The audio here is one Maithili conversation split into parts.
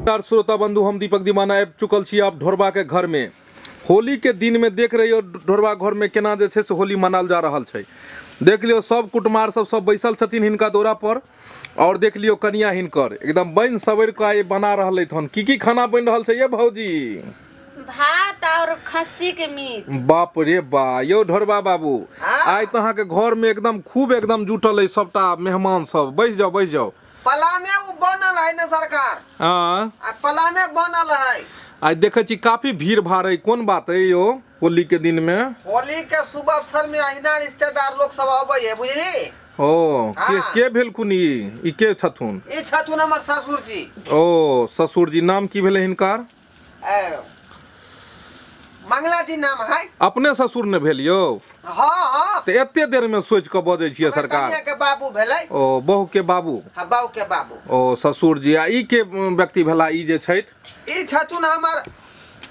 श्रोता बंधु, हम दीपक दीवाना आबि चुकल छी आप ढोरबा के घर में। होली के दिन में देख रही हो ढोरबा घर में केना जे छै से होली मनाल जा रहल छै। देख लियो सब कुटुमार सब सब बैसल छथिन हिनका दौरा पर। और देख लियो कनिया हिनकर एकदम बन सवर के आइ बना रहल हन। की की खाना बन रहल छै ये भौजी? भात और खस्सी के मीट। बाप रे बा, यो ढोरबा बाबू आइ तो अहाँ के घर में एकदम खूब एकदम जुटल है सबटा मेहमान सब। बैस जाओ बैस जाओ। पलाने उ बनल है ने सरकार? हाँ आ पलाने बनल है। आज देखे छी काफी भीड़ भाड़ है, कोन बात है यो होली के दिन में? होली के शुभ अवसर में अहिना रिश्तेदार लोग सब आबै है, बुझली? ओ के भेलखुन ई के छथुन? ई छथुन हमर ससुर जी। ओ ससुर जी, नाम की भेलै हिनकर? मंगला जी नाम है। अपने ससुर ने भेल यो? हाँ हाँ। तो एते देर में सोच के बजै छियै सरकार। कन्या के बाबू भेलै। ओ बहू के बाबू? हाँ बहू के बाबू। ओ ससुर जी। आ ई के व्यक्ति भेला ई जे छथि? ई छथुन हमर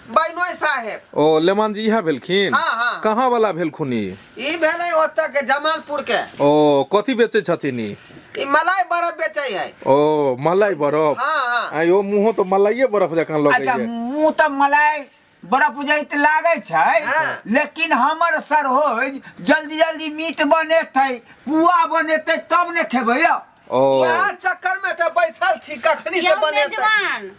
बहनोई साहेब। ओ लेमान जी इएह भेलखिन? हाँ हाँ। कहाँ वाला भेलखुन ई? ई भेलै ओतऽ के जमालपुर के। ओ कथी बेचै छथिन ई? ई मलाई बर्फ बेचै है। ओ मलाई बर्फ? हाँ हाँ। आ यो मुँहो तो मलाइये बर्फ जकाँ लगै अच्छा मुँह तऽ मलाई बर्फ जैत लागै छै। हाँ। लेकिन हमर सरहोज जल्दी जल्दी मीट बनेतै पुआ बनेतै तब ने खेबै। ओ वएह चक्कर में तऽ बैसल छी कखनी से बनेतै।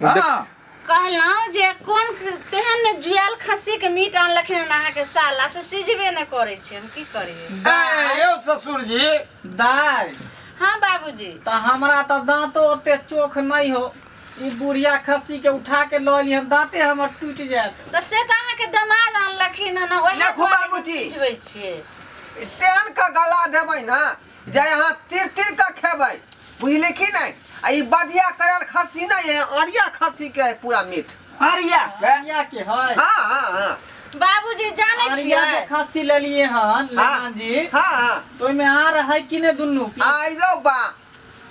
हाँ। कहलहुँ जे कोन तेहन ने जुआल खस्सी के मीट आनलखिन अहाँ के साला से सिझबे ने करै छै, हम की करियै? यौ ससुर जी। दाइ। हाँ बाबूजी। तऽ हमरा तऽ दाँतो ओते चोख नहीं हो, ई बुढ़िया खस्सी के उठा के लऽ एली हम, दाँते हमर टूटि जायत। तऽ से तऽ अहाँ के दमाद आनलखिन हन, ओएह देखू बाबूजी सिझबै छियै। तेहन का गला देबै ना जे अहाँ तिर तिर का खेबै, बुझली की नहीं? आ ई बधिया करल खस्सी नहीं है, अरिया खस्सी के है पूरा मीट। अरिया के? अरिया के है। हाँ हाँ हाँ। बाबूजी जानै अरिया छियै जे खस्सी लेलिए हन लेमान जी। हाँ हाँ। तो ओहिमे आर है कि ने दुनू? आइरो बा,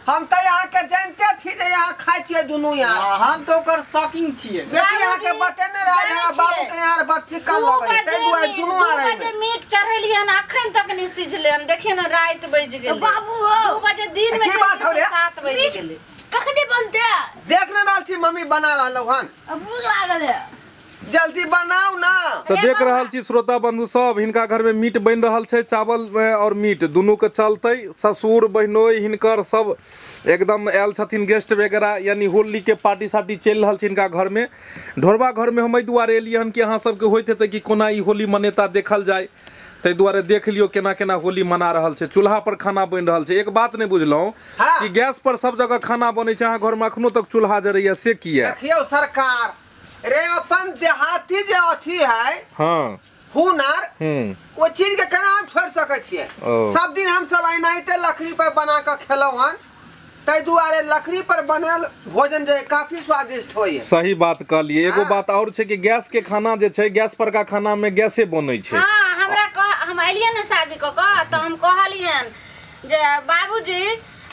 हम तो यहाँ के जानते छी जे यहाँ खाइ छियै दुनू यहाँ। हम तो ओकर शौकीन छियै। बेटी यहाँ के बतेने रहे हमरा बाबू के यहाँ बच्ची कल लगै तै दुआरे दुनू आ रहे। 2 बजे मीट चढ़ेलियै हन अखन तक नहीं सिझलै हन, देखियौ ने राति बजि गेलै। बाबू हो 2 बजे दिन में की बात हो रे? 7 बजि गेलै। कखनी बनतै? देख ने रहल छी मम्मी बना रहल हन। भूख लागल है, जल्दी बनाउ ना। तो देख रहल छी श्रोता बंधु सब, हिनका घर में मीट बनि रहल छै, चावल और मीट दुनू के चलतै। ससुर बहनोई हिनकर सब एकदम आयल छथिन गेस्ट वगैरह, यानी होली के पार्टी सार्टी चलि रहल छै हिनका घर में। ढोरबा घर में हम एहि दुआरे एलियै हन कि अहाँ सबके होइत हेतै कि कोना ई होली मनेता देखल जाय, ताहि दुआरे देख लियौ केना केना होली मना रहल छै। चूल्हा पर खाना बनि रहल छै। एक बात नहि बुझलहुँ कि गैस पर सब जगह खाना बनै छै, अहाँ घर में अखनो तक चूल्हा जरैया से किया? देखियौ सरकार रे, अपन देहाती जे अथी है। हाँ हुनर, ओ चीज के केना हम छोड़ सकै छियै? सब दिन हम सब एनाहिते लकड़ी पर बना के खेलौं हन, ताहि दुआरे लकड़ी पर बनल भोजन जे काफी स्वादिष्ट होइए। सही बात कहलियै। एगो बात और छै कि गैस के खाना जे छै, गैस पर का खाना में गैसे बनै छै। हाँ हमरा हम एलियै ने शादी कऽ कऽ तऽ हम कहलियनि जे बाबूजी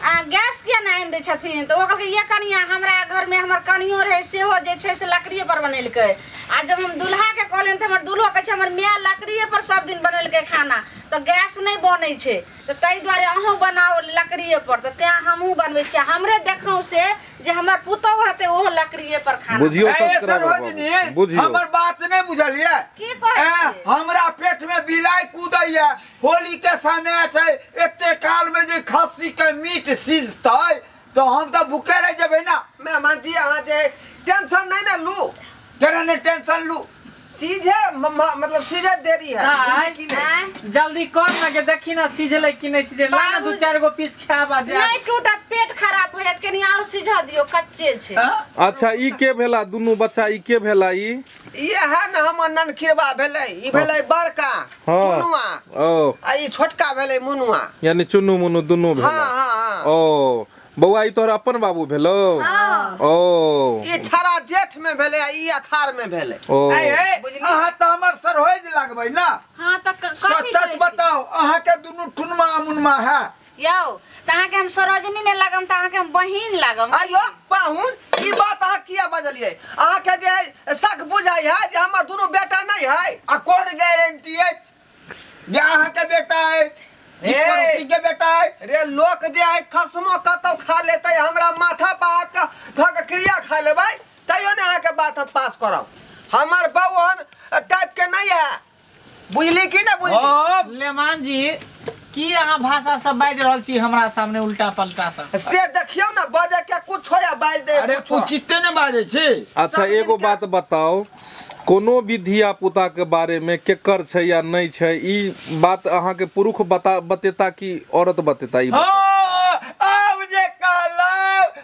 गैस किया नहि आनि दै छथिन? तऽ ओ कहलकै ये कनिया हमरा घरमे हमर कनियो रहै सेहो जे छै से लकड़िए पर बनेलकै। आ जब हम दुल्हाके कहलियनि तऽ हमर दुल्हो कहै छै हमर माय लकड़िए पर सब दिन बनेलकै खाना, तऽ गैस नहि बनै छै, तऽ ताहि दुआरे अहूँ बनाउ लकड़िए पर। तऽ तेँ हमहूँ बनबै छियै। हमरे देखौं से जे हमर पुतोहु हेतै ओहो लकड़िए पर खाना। बुझियौ बुझियौ हमर बात नहि बुझलियै? की कहै छियै? हमरा पेट में बिलाइ कूदैया, होली के समय छै, एते काल में जे खस्सी के मीट सिझतै तो हम तऽ भूखे रहि जेबै ना। मेहमान जी अहाँ जे टेंशन नहीं ने लू। केना ने टेंशन लू? सीधे मतलब सीधे देरी है कि नहीं? जल्दी कर ना के देखी ना सिझलै कि नहीं सिझलै। ला ना 2-4 गो पीस खाबा जा। नहीं टूटत, पेट खराब हो जात, कनी और सिझा दियो, कच्चे छै। अच्छा ई के भेला दुनू बच्चा? ई के भेला? ई ये है ना हमर ननखिरबा भेलै, ई भेलै बड़का चुनुआ। ओ आ ई छोटका भेलै मुनुआ, यानी चुन्नू मुनु दुनू भेला। हां हां हां। ओ बौआ ई तोहर अपन बाबू भेलो? ओ ई छड़ा जेठ में भेलै आ ई अखाड़ में भेलै। ओ अहाँ तऽ हमर सरहोज लगबै ना। हां तऽ कथी सच बताउ अहाँ के दुनू टुनमा मुनमा है यौ? तऽ अहाँ के हम सरोजनी ने लागम तऽ अहाँ के हम बहिन लागम। आयो पाहुन ई बात अहाँ किया बजलियै? अहाँ के जे शक बुझाइ है जे हमर दुनू बेटा नहीं है। आ कोन गारंटी अछि जे अहाँ के बेटा अछि? पड़ोसी के बेटा अछि रे। लोक जे है खसमो कतौ खा लेतै, हमरा माथा पर धऽ के क्रिया खा लेबै। तैयो ने अहाँके बात हम पास करब। हमर बौहन टाइप के नहीं है, बुझली कि ना बुझली? लेमान जी की अहाँ भाषा सब बाजि रहल छी हमरा सामने उल्टा पलटा सब से देखियौ ना, बजे के कुछ हो या बाजि दे। अरे उचिते ने बाजै छी। अच्छा एगो बात बताओ, कोनो भी धिया पुता के बारे में केकर छै या नहीं छै ई बात अहाँ के पुरुष बतेता कि औरत बतेता? ई आब जे कहलौ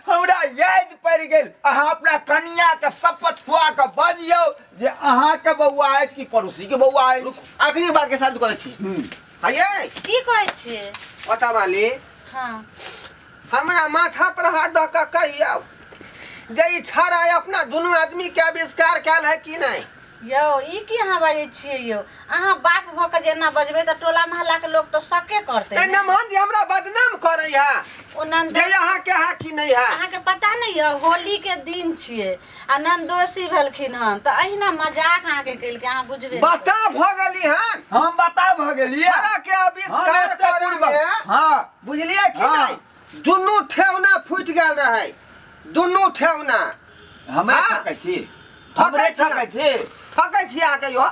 हमरा याद पड़ि गेल। अहाँ अपना कनिया के शपथ खुआ के बजियौ जे अहाँ के बौआ अछि कि पड़ोसी के बौआ अछि। अखनी बात के साथ करै छी। हये की कहै छियै ओटा वाली? हां हमरा माथा पर हाथ द के कहियौ जे ई छाड़ा अपना दुनू आदमी के आविष्कार कयल है कि नहीं? यौ ई की अहाँ बाजै छियै यौ? अहाँ बाप भऽ के जेना बजबै तऽ टोला मोहल्ला के लोग तऽ शके करतै। ए नमहन जी हमरा बदनाम करै है ओ नंद जे अहाँ के है कि नहीं है। अहाँ के पता नहीं यौ होली के दिन छियै आ नंदोसी भेलखिन हन तऽ अहिना मजाक अहाँ के केलकै, अहाँ बुझबै। बता भऽ गेली हन? हम बता भऽ गेलियै छाड़ा के आविष्कार करै में। हां बुझलियै कि नहीं? दुनू ठेहुना फूटि गेल रहै, दुनू ठेहुना। हमरा ठकै छी, हमरे ठकै छी, ठकै छी अहाँके यौ।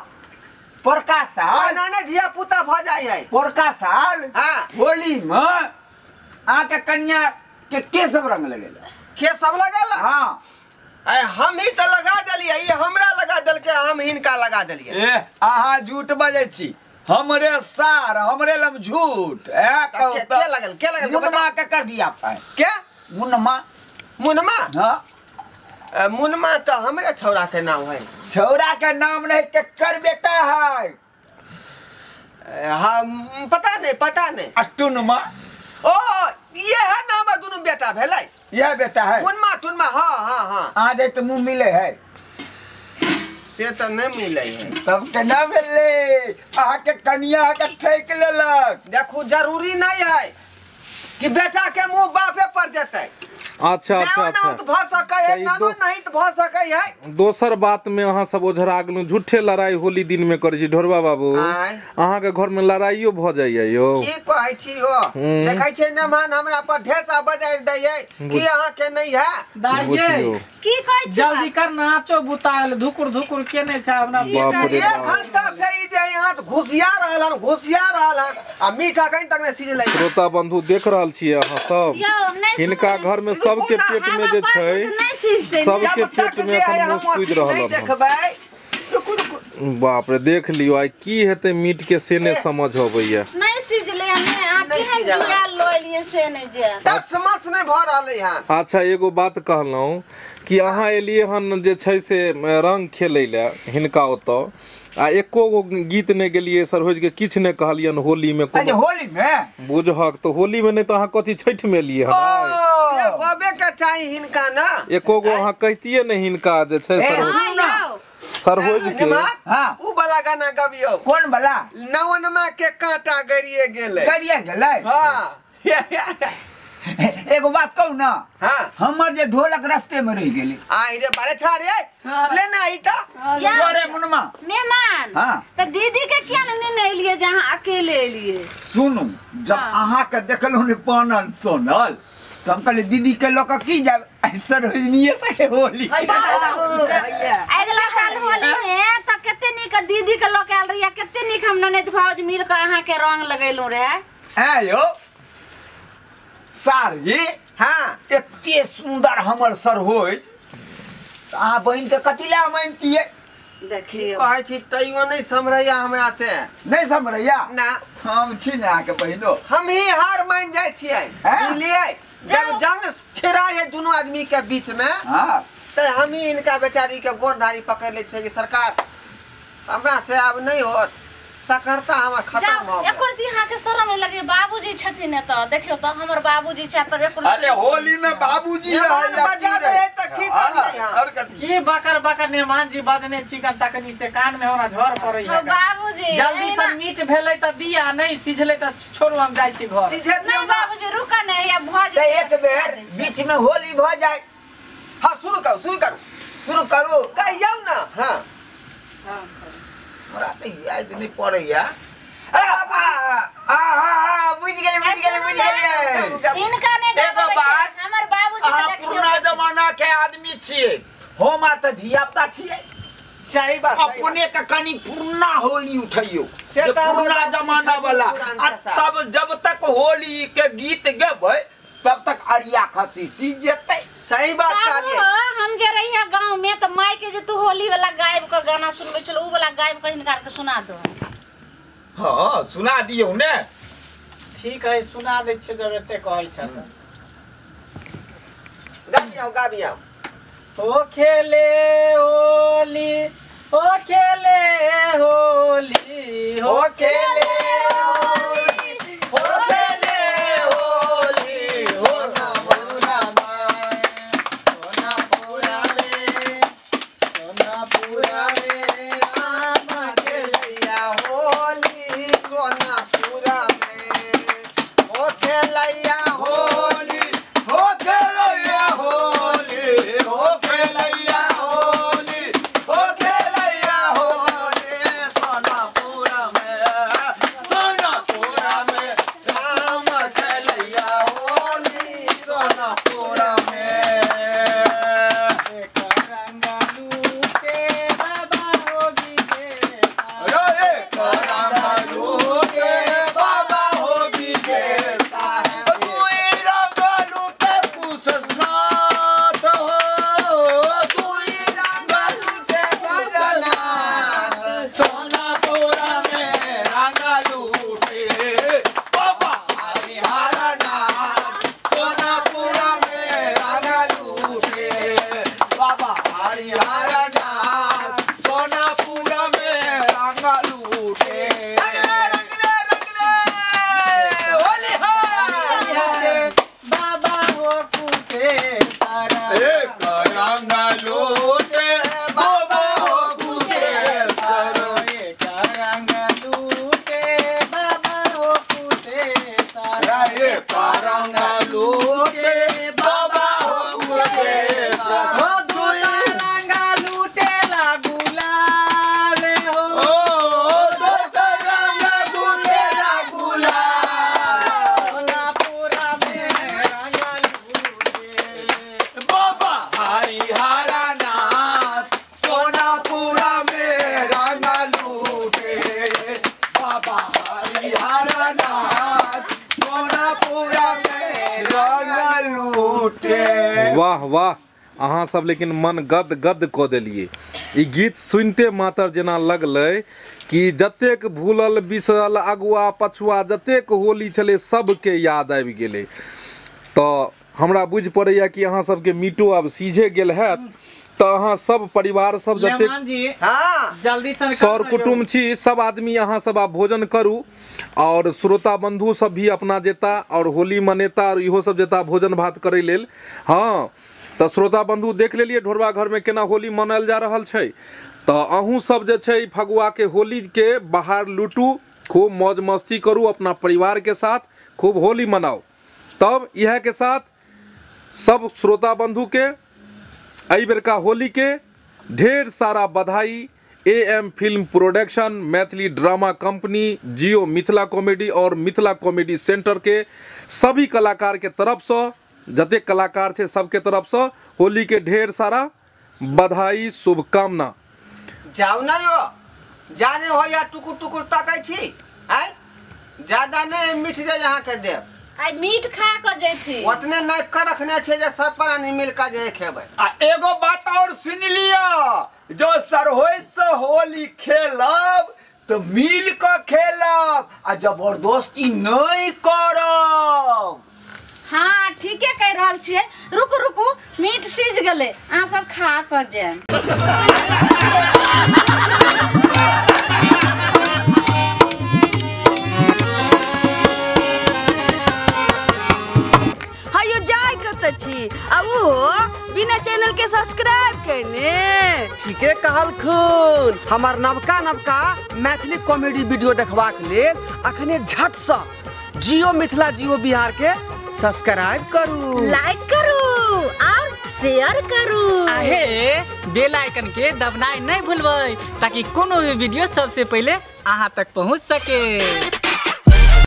पोरका साल ना ना धिया पुता भऽ जाइ है। पोरका साल हाँ होली में अहाँके कनिया के सब रंग लगेल? के सब लगेल? हाँ अरे हम ही तो लगा देलियै, ई हमरा लगा देलकै, हम हिनका लगा देलियै। ए अहाँ झूठ बजै छी, हमरे सार हमरे लम झूठ। ए के लगल, के लगल? मुनमा के कर दिया पाए के? मुनमा। मुनमा? हाँ मुनमा तो हमरे छौड़ा के नाम है। छौड़ा के नाम नहीं, केकर बेटा है? हाँ पता नहीं, पता नहीं। टुनमा। ओ ये है ना हमर दुनू बेटा भेलै, यह बेटा है मुनमा टुनमा। हाँ हाँ हाँ आ जाए तो मुँह मिले है से तो नहीं मिले है। तब केना भेलै? अहाँ के कनिया के ठेक लेलक। देखू जरूरी नहीं है कि बेटा के मुँह बापे पर जेतै। अच्छा अच्छा अच्छा भऽ सकै है, नानो नहीं तऽ भऽ सकै है। दोसर बात में अहाँ सब ओझरा गेलहुँ, झूठे लड़ाई होली दिन में करै छी। ढोरबा बाबू अहाँ के घर में लड़ाइयो भऽ जाइया यौ? की कहै छी हो, देखै छियै नमहन हमरा पर ढेसा बजारि दैयै कि अहाँ के नहीं है। दाइ की कहै छी? जल्दी कर नाचो बुतायल धुकुर धुकुर केने छै हमरा। एक घंटा से ई जे यहाँ घुसिया रहल हन, घुसिया रहल हन आ मीठा कहीं तक नहीं सिझलै। श्रोता बंधु देख रहल छियै अहाँ सब, हिनका घर में सबके पेट में जे छै सबके पेट में एखन मुस कूदि रहल हन। देखबै बाप रे देख लियो आइ की हेतै मीट के से नहीं समझ अबैया। नहीं सिझलै हमे, अहाँ केहन जुआल लऽ एलियै से नहीं जे दस मस नहीं भऽ रहलै हन। अच्छा एगो बात कहलहुँ कि अहाँ एलियै हन जे छै से रंग खेलै लए हिनका ओतऽ आ एको गो गीत नहीं गेलियै सरहोज के, किछु नहीं कहलियन होली में। होली में बुझहक तो होली में नहीं तो अहाँ कथी छठि में एलियै हन? गबे के चाही हिनका ना, एको गो अहाँ कहितियै ने हिनका जे छै सरहोज के। हाँ उ वाला गाना गबियौ। कौन वाला? नवनमा के कांटा गरिए गेलै। गरिए गेलै? हाँ एगो बात कहू ना? हाँ हमर जे ढोलक रास्ते में रह गेलै। आई रे बारे छा रे लेना आई त अरे मुनमा मेहमान। हाँ त दीदी के किया ने नेने एलियै जे अहाँ अकेले एलियै? सुनू जब अहाँ के देखलहुँ ने पानल सोनल तो हम कहलियै दीदी के लऽ कऽ की जायब, सरोजनीये से होली। अगला साल होली में त कते नीक दीदी के लऽ के आयल रहियै, कते नीक हम ननद भाउज मिल के अहाँ के रंग लगेलहुँ रहे। ऐ यौ सार जी। हाँ एते सुंदर हमर सरहोज, अहाँ बहिन के कथी लए मानितियै? देखियौ कहै छी तैयो नहीं समरैया हमरा से। नहीं समरैया ना, हम छी ने अहाँके बहिनो। हम ही हार मान जाइ छियै बुझलियै? जब जंग छिड़ा है दुनू आदमी के बीच में हाँ तो हम ही इनका बेचारी के गोड़ धारी पकड़ ले छियै कि सरकार हमरा से अब नहीं होत, सकरता हमर खत्म हो गेल। एको दिन अहाँ के शरम नहीं लगे? बाबूजी छथिन ने तऽ देखियौ तऽ हमर बाबूजी छै तऽ एको। अरे होली में बाबूजी रहै बजा दे तऽ की करतै? हां की बकर बकर नेमान जी बजने चिकन तकनी से कान में हमरा झर पड़ै है। बाबूजी जल्दी से मीट भेलै तऽ दिया, नहीं सिझलै तऽ छोड़ू हम जाइ छी घर। सिझे नहीं बाबूजी रुका नहीं या भऽ जेतै। एक बेर बीच में होली भऽ जाय। हां शुरू करू, शुरू करू, शुरू करू कहियौ ना। हां हमरा तऽ याद नहीं पड़ैया। बुझि गेलियै बुझि गेलियै बुझि गेलियै। हिनका नहि एगो बात, हमर बाबूजी अहाँ पुरना जमाना के आदमी छियै, हम आ त धिया पुता छियै। सही बात अपने के कनी पुरना होली उठैयो से पुरना जमाना वाला। आ तब जब तक होली के गीत गेबै तब तक अरिया खसी सीज जेतै। सही बात कहलियै। हम जे रहिया गांव में त माई के जे तू होली वाला गायब के गाना सुनबै छल उ वाला गायब के हिनका के सुना दो। हां सुना दियौ ने। ठीक है सुना दै छियै जब एते कहै छ त। गाबियौ गाबियौ। ओ खेले होली ओ खेले होली ओ खेले होली ओ खेले होली हो सोना सोनापुरा में सोनापुरा में आम खेलैया होली सोनापुरा में ओ खेलैया होली हो खेलैया होली हो खेलैया होली हो खेलैया होली सोनापुरा में सोनापुरा में राम खेलैया होली सोनापुरा में। एक रंग लूटे बाबा हो विजेता एक रंग लूटे बाबा हो विजेता दुई रंग लूटे कुशनाथ हो दुई रंग लूटे भजनाथ सोनापुरा में रंग लूटे बाबा हरिहर नाथ सोनापुरा में रंग लूटे बाबा हरिहर नाथ सोनापुरा में रंग लूटे। रंगले रंगले रंगले होली है बाबा हो कुशेश्वर एक रंग लूटे बाबा हो कुशेश्वर एक रंग लूटे बाबा हो कुशेश्वर एक रंग लूटे बाबा हो कुशेश्वर हो दूसरा रंग लूटे ला गुलाब हो ओ दोसर रंग लूटे ला गुलाब सोनापुरा में रंग लूटे बाबा हरिहर नाथ सोनापुरा में रंग लूटे बाबा हरिहर नाथ सोनापुरा में रंग लूटे। वाह वाह अहाँ सब लेकिन मन गद गद कऽ देलियै। ई गीत सुनते मातर जेना लगलै कि जतेक भूलल बिसरल अगुआ पछुआ जतेक होली छलै सबके याद आबि गेलै। तऽ हमरा बुझि पड़ैया कि अहाँ सबके मीटो आब सीझे गेल हैत। तऽ अहाँ सब परिवार सब जतेक जी हाँ जल्दी से सर कुटुम्ब छी सब आदमी अहाँ सब आब भोजन करू और श्रोता बंधु सब भी अपना जेता और होली मनेता और इहो सब जेता भोजन भात करै लेल। हाँ तऽ श्रोता बंधु देख लेलियै ढोरबा घर में केना होली मनायल जा रहल छै। तऽ अहूँ सब जे छै फगुआ के होली के बाहर लूटू, खूब मौज मस्ती करू अपना परिवार के साथ, खूब होली मनाओ। तब इएह के साथ सब श्रोता बंधु के एहि बेरका होली के ढेर सारा बधाई। AM film production, Maithili drama company, Jio Mithila comedy और मिथिला कॉमेडी सेंटर के सभी कलाकार के तरफ से, जतेक कलाकार छै सबके तरफ से होली के ढेर सारा बधाई शुभकामना। जाओ ना यो जाने हो या टुकुर टुकुर ताकै छी आय ज्यादा नहीं मीठ जे यहाँ के देब आई मीट खा के जैथी ओतने नाप के रखने छै जे सब प्राणी मिल के जे खेबै। आ एगो बात और सुन लिया, जो सरहोइ से होली खेलब तो मिल के खेलब आ जबरदस्ती नहीं करब। हाँ ठीके कह रहल छियै। रुकू रुकू मीट सीज गेलै, अहाँ सब खा के जायब। हयो जाय कतऽ छी आ ओहो बिना चैनल के सब्सक्राइब केने? ठीके कहलखुन। हमार नवका नवका मैथिली कॉमेडी वीडियो देखबाक लेल अखने झट से जियो मिथिला जियो बिहार के सब्सक्राइब करू, लाइक करू और शेयर करू। आहे बेल आइकन के दबनाई नहीं भूलबै ताकि कोनो भी वीडियो सबसे पहले अहाँ तक पहुँच सके।